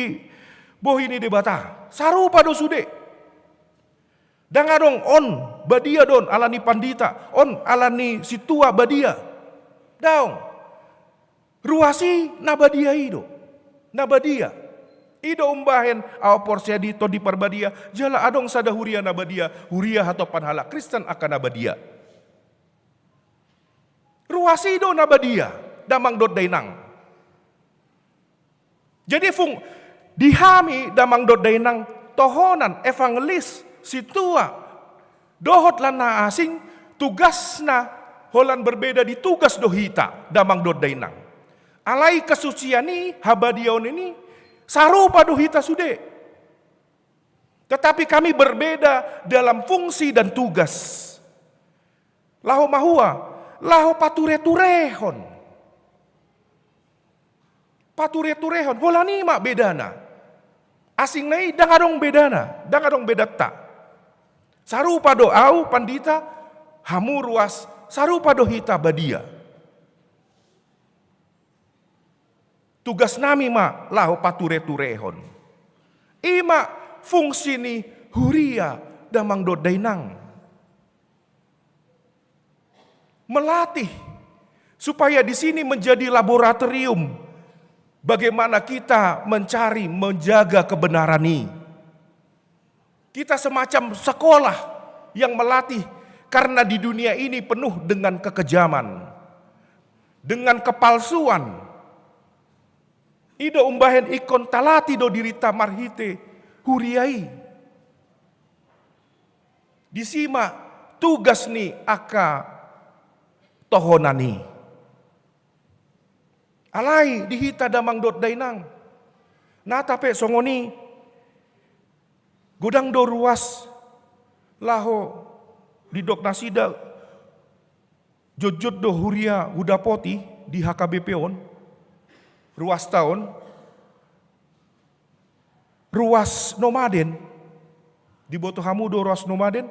bohi ni Debata. Sarupa do sude. Ndang adong on badia do on alani pandita, on alani sintua badia. Daong. Ruas i na badia i do. Na badia. I do umbahen ahu porsea di Tondi Parbadia, jala adong sada huria na badia, huria hatopan halak Kristen angka na badia. Ruas i do na badia, damang dohot dainang. Jadi fung, di hami damang dohot dainang, tohonan, evangelis, sintua, dohot lan na asing, tugasna holan berbeda di tugas do hita, damang dohot dainang. Alai kesucian i, habadiaon i, sarupa do hita sude. Tetapi kami berbeda dalam fungsi dan tugas. Laho mahua, laho patureturehon. Patureturehon, holan i ma bedana. Asingna i ndang adong bedana, ndang adong bedanta. Sarupa do ahu pandita, hamu ruas, sarupa do hita badia. Tugasnami ma laho patureturehon. I ma fungsi ni huria, damang dohot dainang. Melatih supaya di sini menjadi laboratorium bagaimana kita mencari, menjaga kebenaran i. Kita semacam sekolah yang melatih, karena di dunia ini penuh dengan kekejaman, dengan kepalsuan. I do umbahen ingkon talatih do dirinta marhite huria i. Disi ma tugas ni angka tohonan i. Alai di hita damang dohot dainang, nata pe songon i. Godang do ruas laho didok nasida, jotjot do huria hudapoti di H K B P on, ruasta on. Ruas nomaden. Diboto hamu do ruas nomaden?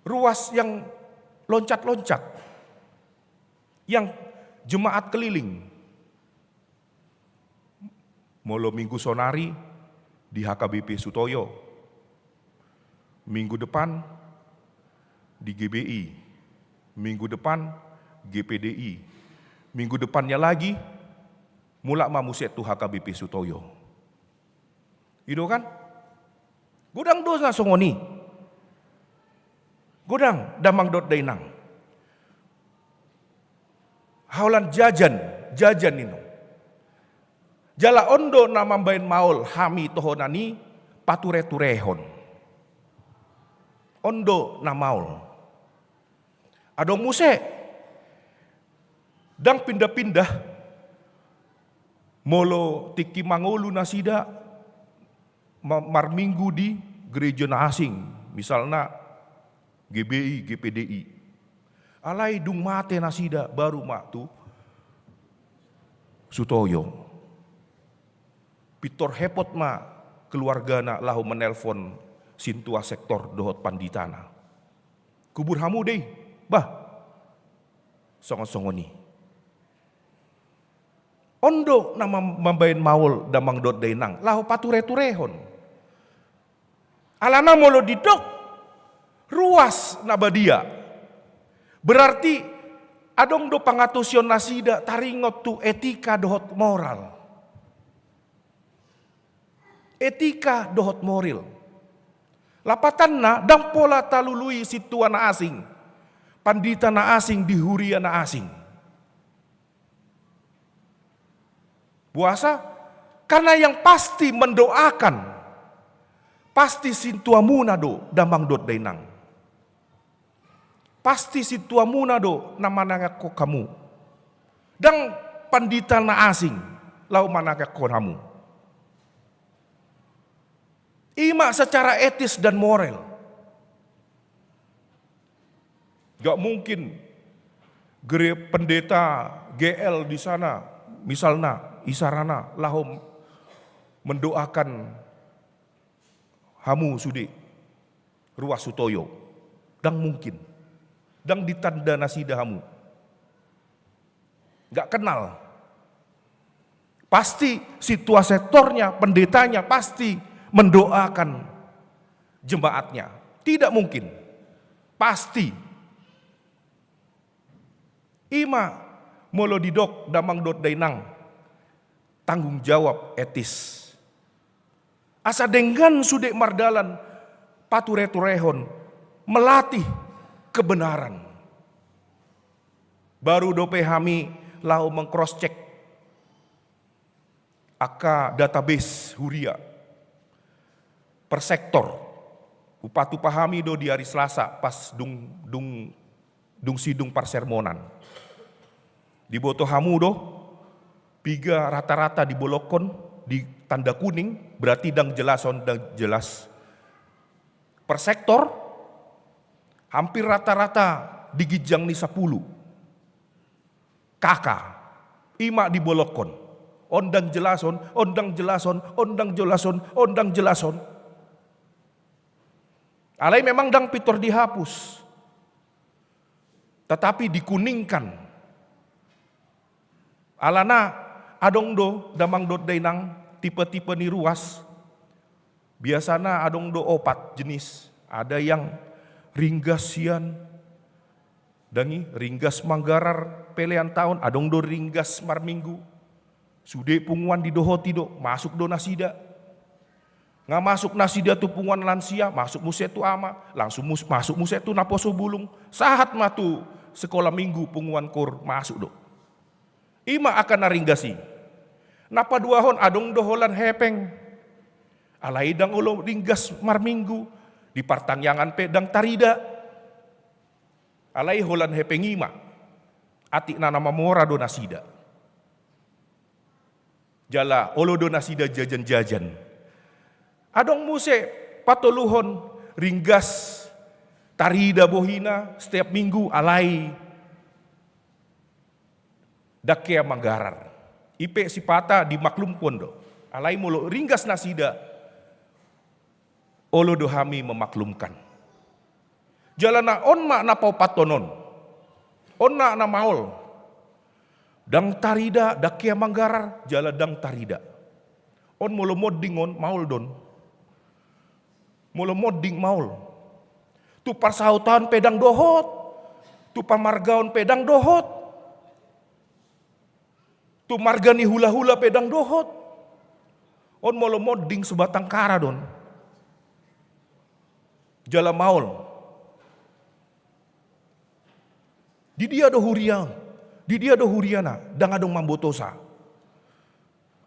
Ruas yang loncat-loncat, yang jemaat keliling. Molo minggu sonari di H K B P Sutoyo, minggu depan di G B I, minggu depan G P D I, minggu depannya lagi mulak ma muse tu H K B P Sutoyo. I do kan? Godang do na songon i. Godang damang dohot dainang. Holan jajan, jajan i do. Jala on do na mambaen maol hami tohonan i patureturehon. On do na maol. Adong muse, ndang pindah-pindah. Molo tingki mangolu nasida ma-, marminggu di gereja na asing, misalna G B I, G P D I. Alai dung mate nasida baru ma tu Sutoyo. Pintor hepot ma keluargana laho menelpon sintua sektor dohot panditana. Kubur hamu do i, bah. Songon-songon i. On do na mam-, mambaen maol damang dohot dainang, laho patureturehon. Alana molo didok ruas na badia, berarti adong do pangatusion nasida taringot tu etika dohot moral. Etika dohot moral. Lapatanna, ndang pola talului sintua na asing, pandita na asing di huria na asing. Boasa? Karena yang pasti mendoakan, pasti sintuamuna do damang dohot dainang. Pasti sintuamuna do na manangiangkon hamu. Ndang pandita na asing laho manangiangkon hamu. I ma secara etis dan moral. Gak mungkin gere-, pendeta G L di sana, misalna, isarana, laho mendoakan hamu sude ruas Sutoyo. Ndang mungkin. Ndang ditanda nasida hamu. Nggak kenal. Pasti sintua sektornya, pendetanya pasti mendoakan jemaatnya. Tidak mungkin. Pasti. I ma molo didok damang dohot dainang, tanggung jawab etis. Asa denggan sude mardalan patureturehon, melatih kebenaran. Baru dope hami laho meng-cross check angka database huria per sektor. Hupatupa hami do di ari Selasa pas dung, dung, dung sidung parsermonan. Diboto hamu do, piga rata-rata dibolongkon di tanda kuning, berarti ndang jelas on, ndang jelas. Per sektor, hampir rata-rata di ginjang ni sampulu. K K, i ma dibolongkon. On ndang jelas on, on ndang jelas on, on ndang jelas on, on ndang jelas on. Alai memang ndang pintor dihapus. Tetapi dikuningkan. Alana adong do damang dohot dainang tipe-tipe ni ruas. Biasana adong do opat jenis. Ada yang ringgas sian, ndang i, ringgas manggarar pelean taon, adong do ringgas marminggu. Sude punguan didohoti do, masuk do nasida. Nga masuk nasida tu punguan lansia, masuk muse tu ama, langsung mus-, masuk muse tu naposo bulung. Sahat ma tu sekolah minggu punguan koor, masuk do. I ma angka na ringgas i. Na paduahon adong do holan hepeng. Alai ndang olo ringgas marminggu, di partangiangan pe ndang tarida. Alai holan hepeng i ma. Atik na, na mamora do nasida. Jala olo do nasida jajan-jajan. Adong muse patoluhon ringgas tarida bohina setiap minggu alai ndang hea manggarar. I pe sipata dimaklumkon do. Alai molo ringgas nasida, olo do hami memaklumkan. Jala na on ma na paopathon on. On na, na maol. Ndang tarida, ndang hea manggarar, jala ndang tarida. On molo monding on, maol do on. Molo monding, maol. Tu parsaotan pe ndang dohot. Tu pamargaon pe ndang dohot. Tu marga ni hulahula pe ndang dohot. On molo monding, subatang kara do on. Jala maol. Di dia do huria on? Di dia do huriana? Ndang adong mambotosa.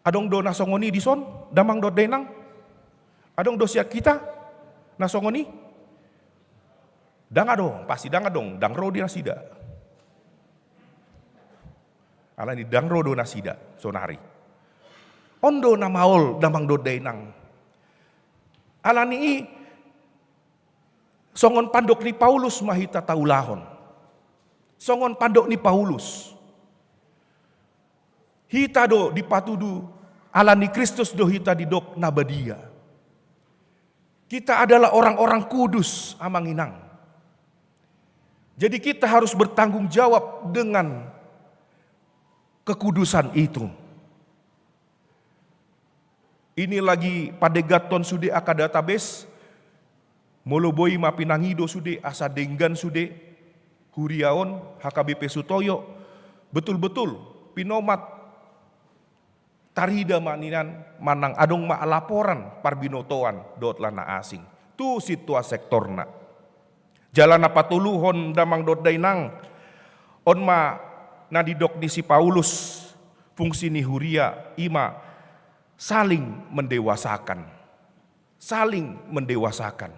Adong do na songon i dison, damang dohot dainang? Adong do sian hita na songon i? Ndang adong, pasti ndang adong, ndang ro do nasida. Alani ndang ro do nasida sonari. On do na maol, damang dohot dainang. Alani i, songon pandok ni Paulus ma hita taulahon. Songon pandok ni Paulus. Hita do dipatudu, alani Kristus do hita didok na badia. Kita adalah orang-orang kudus, amang inang. Jadi kita harus bertanggung jawab dengan kekudusan itu. Ini lagi padegathon sude angka database, molo boi ma pinangido sude asa denggan sude huria on, H K B P Sutoyo, betul-betul pinomat tarida ma nian manang adong ma laporan parbinotoan dohot na asing. Tu sintua sektorna. Jala na patoluhon damang dohot dainang, on ma na didok ni si Paulus, fungsi ni huria i ma saling mendewasakan. Saling mendewasakan.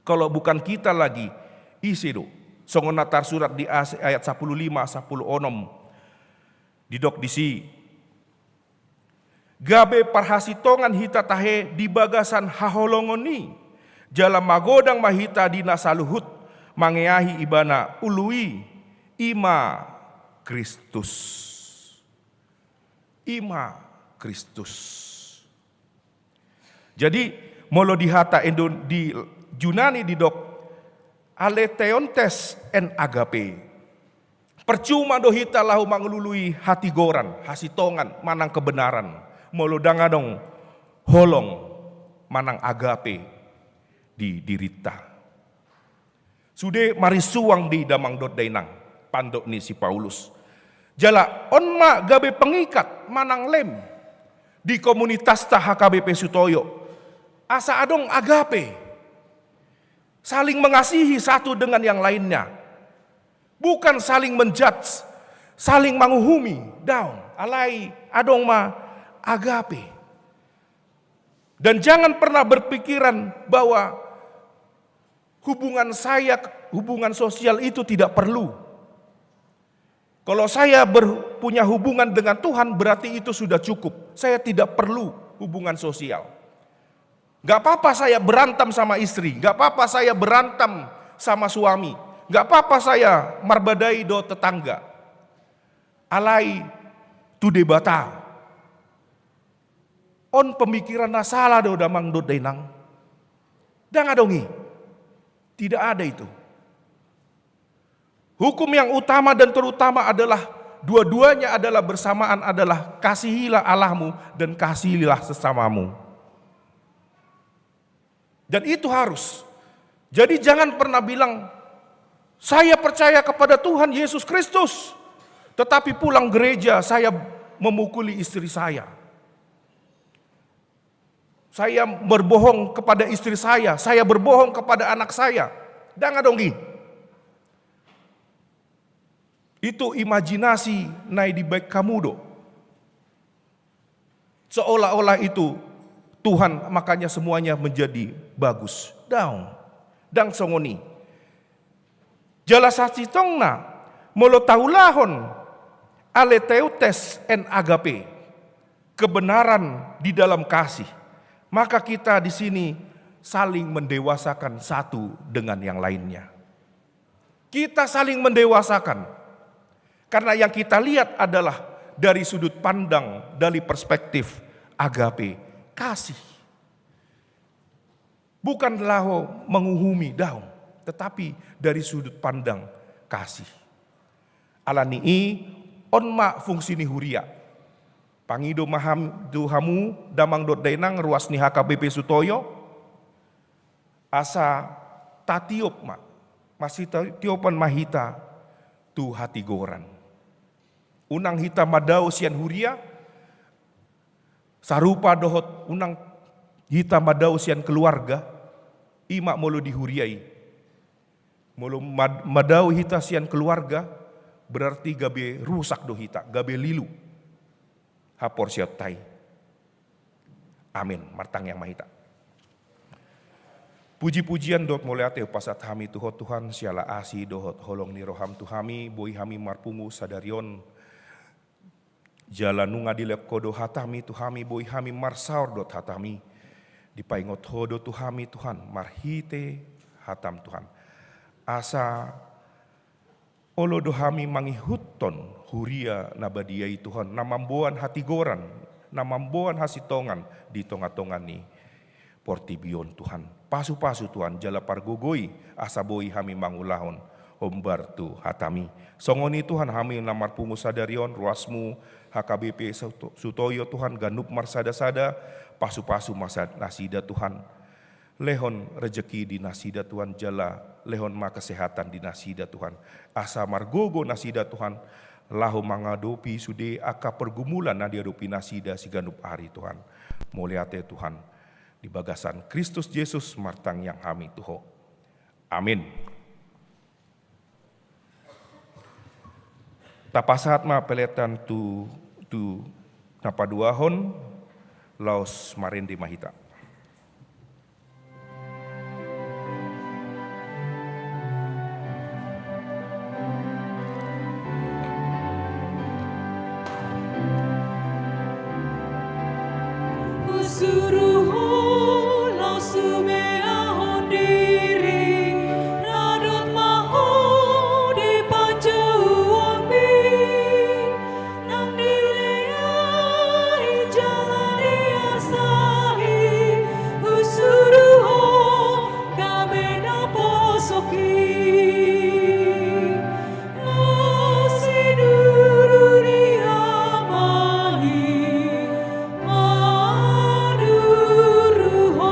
Kalau bukan kita lagi, ise do? Songon na tarsurat di as-, ayat sapuluh lima, sapuluh onom. Didok disi. Gabe parhasintongan hita tahe di bagasan haholongon i, jala magodang ma hita di na saluhut, mangeahi ibana ulu i, i ma Kristus. I ma Kristus. Jadi, molo di hata Indo-, di Junani didok, aletheontes en agape. Percuma do hita laho mangalului hatigoran, hasintongan, manang kebenaran, molo ndang adong holong manang agape di dirinta. Sude marisuang di damang dohot dainang, pandok ni si Paulus. Jala on ma gabe pengikat manang lem di komunitasta H K B P Sutoyo. Asa adong agape. Saling mengasihi satu dengan yang lainnya. Bukan saling menjudge, saling manguhumi, daong. Alai adong ma agape. Dan jangan pernah berpikiran bahwa hubungan saya, hubungan sosial itu tidak perlu. Kalau saya ber-, punya hubungan dengan Tuhan, berarti itu sudah cukup. Saya tidak perlu hubungan sosial. Nggak apa-apa saya berantem sama istri, nggak apa-apa saya berantem sama suami, nggak apa-apa saya marbadai dohot tetangga. Alai tu Debata. On pemikiran na sala do damang dohot dainang? Ndang adong i. Tidak ada itu. Hukum yang utama dan terutama adalah, dua-duanya adalah bersamaan, adalah kasihilah Allahmu dan kasihilah sesamamu. Dan itu harus. Jadi jangan pernah bilang, "Saya percaya kepada Tuhan Yesus Kristus, tetapi pulang gereja saya memukuli istri saya. Saya berbohong kepada istri saya, saya berbohong kepada anak saya." Ndang adong i. Itu imajinasi na dibaen hamu do. Seolah-olah itu Tuhan, makanya semuanya menjadi bagus. Daong. Ndang songon i. Jala sasintongna, molo taulahon aletheontes en agape, kebenaran di dalam kasih, maka kita di sini saling mendewasakan satu dengan yang lainnya. Kita saling mendewasakan. Karena yang kita lihat adalah dari sudut pandang, dari perspektif Agape, kasih. Bukan laho manguhumi, daong, tetapi dari sudut pandang kasih. Alani i, on ma fungsi ni huria. Pangido ma hami tu hamu, damang dohot dainang, ruas ni H K B P Sutoyo, asa tatiop ma, masitiopan ma hita tu hatigoran. Unang hita madao sian huria, sarupa dohot unang hita madao sian keluarga, i ma molo di huria i. Molo mad-, madao hita sian keluarga, berarti gabe rusak do hita, gabe lilu haporseaonta i. Amin. Martangiang ma hita. Puji-pujian dohot mauliate hupasahat hami tu Ho Tuhan, siala asi dohot holong ni roham tu hami, boi hami marpungu sadari on. Jala nunga dilehon Ho do hatami tu hami, boi hami marsaor dohot hatami. Dipaingot Ho do tu hami Tuhan, marhite hatam Tuhan. Asa olo do hami mangihuthon huria na badia i Tuhan, na mamboan hatigoran, na mamboan hasintongan di tonga-tonga ni portibi on Tuhan. Pasu-pasu Tuhan, jala pargogoi, asa boi hami mangulahon hombar tu hatami. Songon i Tuhan, hami na marpungu sadari on, ruasmu, H K B P Suto-, Sutoyo Tuhan, ganup marsada-sada, pasu-pasu ma sa-, nasida Tuhan. Lehon rejeki di nasida Tuhan, jala lehon ma kesehatan di nasida Tuhan. Asa margogo nasida Tuhan, laho mangadopi sude angka pergumulan na diadopi nasida siganup ari Tuhan. Mauliate Tuhan, di bagasan Kristus Jesus martangiang hami tu Ho. Amin. Tapasahat ma peletan tu, tu na paduahon, laos marende ma hita. Husuru Ho laos humeahon diri, radot ma Ho di panjouonmi. Nang dilehon jala diasahi, husuru Ho gabe naposok i. Sinuru ni Ama i manuru Ho.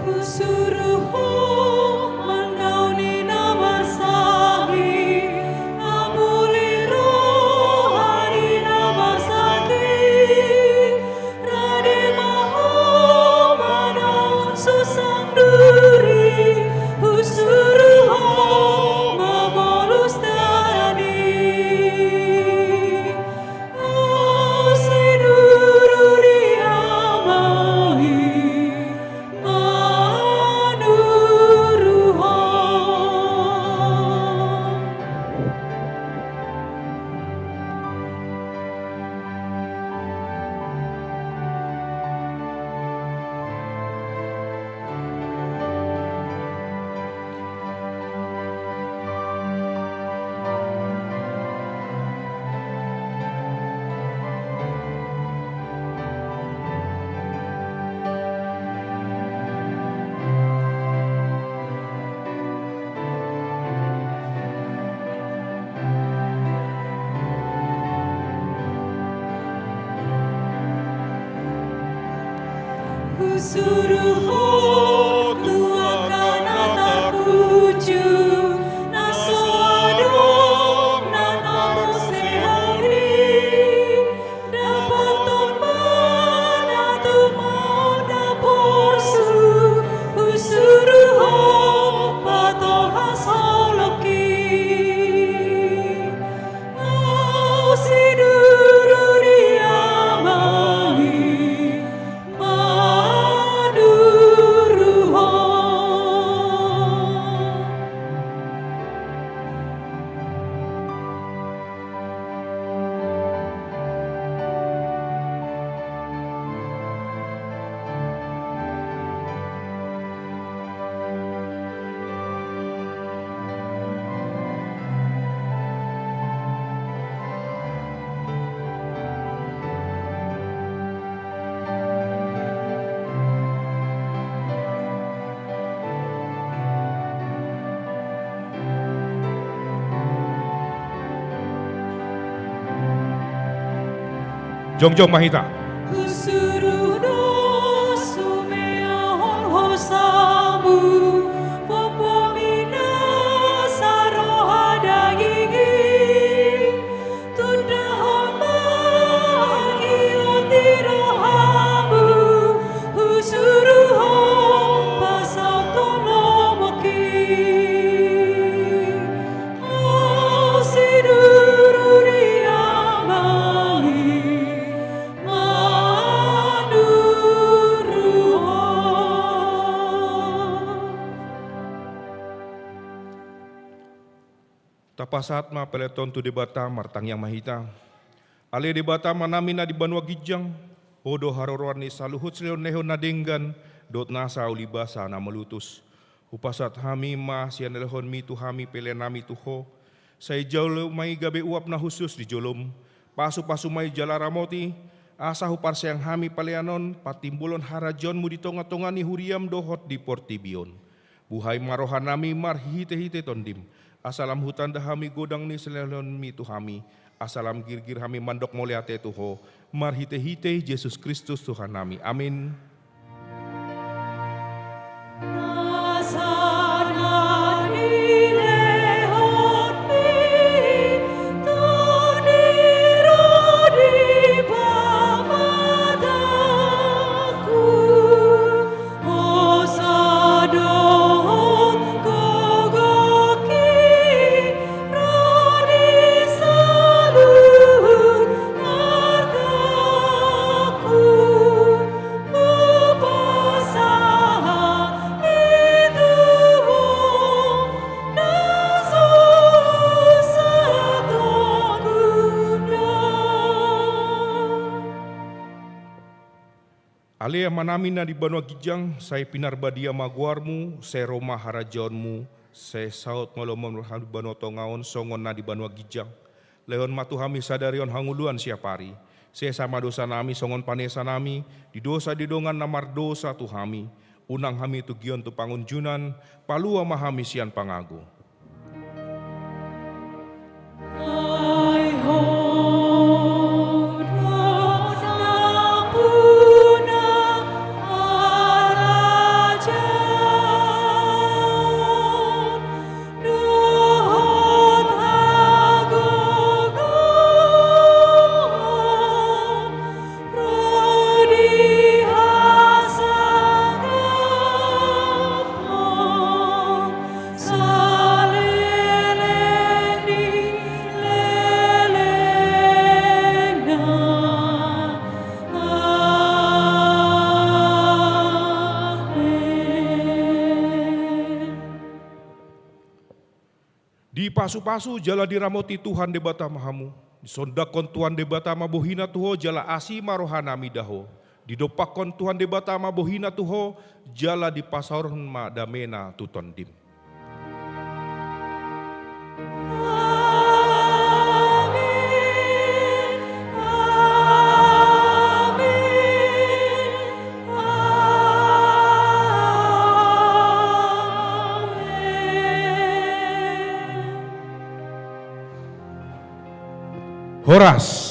Husuru Ho mandaoni na marsahi, amuli roha ni na marsanggi. Rade ma Ho manaon susa duri, husuru Ho mamolus dalan i. Sinuru ni Ama i manuru Ho. Husuru Ho tu angka na tarpuju, na so adong na marsehon i. Dapoton ma na tumau na porsu, husuru Ho pato Jongjong ma hita. Husuru do sumeahon hosamu, popomi na saroha daging i, tundahon ma anggiat di rohamu, husuru hon pasaut lomo i. Au siduru di Ama i manduruhon. Tapasahat ma peleton tu Debata, martangiang ma hita. Ale Debata Amanami na di banua ginjang, Ho do haroroan ni saluhut silehon-lehon na denggan dohot nasa ulibasa na malutus. Hupasahat hami ma sian lehonmi tu hami peleannami tu Ho. Sai jalo ma i gabe uap na hushus di jolom. Pasupasu ma i jala ramoti, asa huparseang hami pelean on patimbulhon harajaonmu di tonga-tonga ni huriam dohot di portibi on. Buhai ma rohanami marhite-hite Tondim, asa lam hutanda hami godang ni silehonmi tu hami, asa lam girgir hami mandok mauliate tu Ho, marhite-hite Jesus Kristus Tuhannami. Amin. Ale Amanami na di banua ginjang, sai pinarbadia ma goarmu, sai ro ma harajaonmu, sai saut ma lomomu di banua tonga on songon na di banua ginjang. Lehon ma tu hami sadari on hangoluan siapari. Sesa ma dosanami songon panesanami di dosa ni dongan na mardosa tu hami. Unang hami tugion tu pangunjunan, palua ma hami sian pangago. Dipasupasu jala diramoti Tuhan Debata ma hamu. Disondangkon Tuhan Debata ma bohina tu ho jala asi ma rohanami da ho. Didompakkon Tuhan Debata ma bohina tu ho jala dipasaorhon ma damena tu tondim. Horas.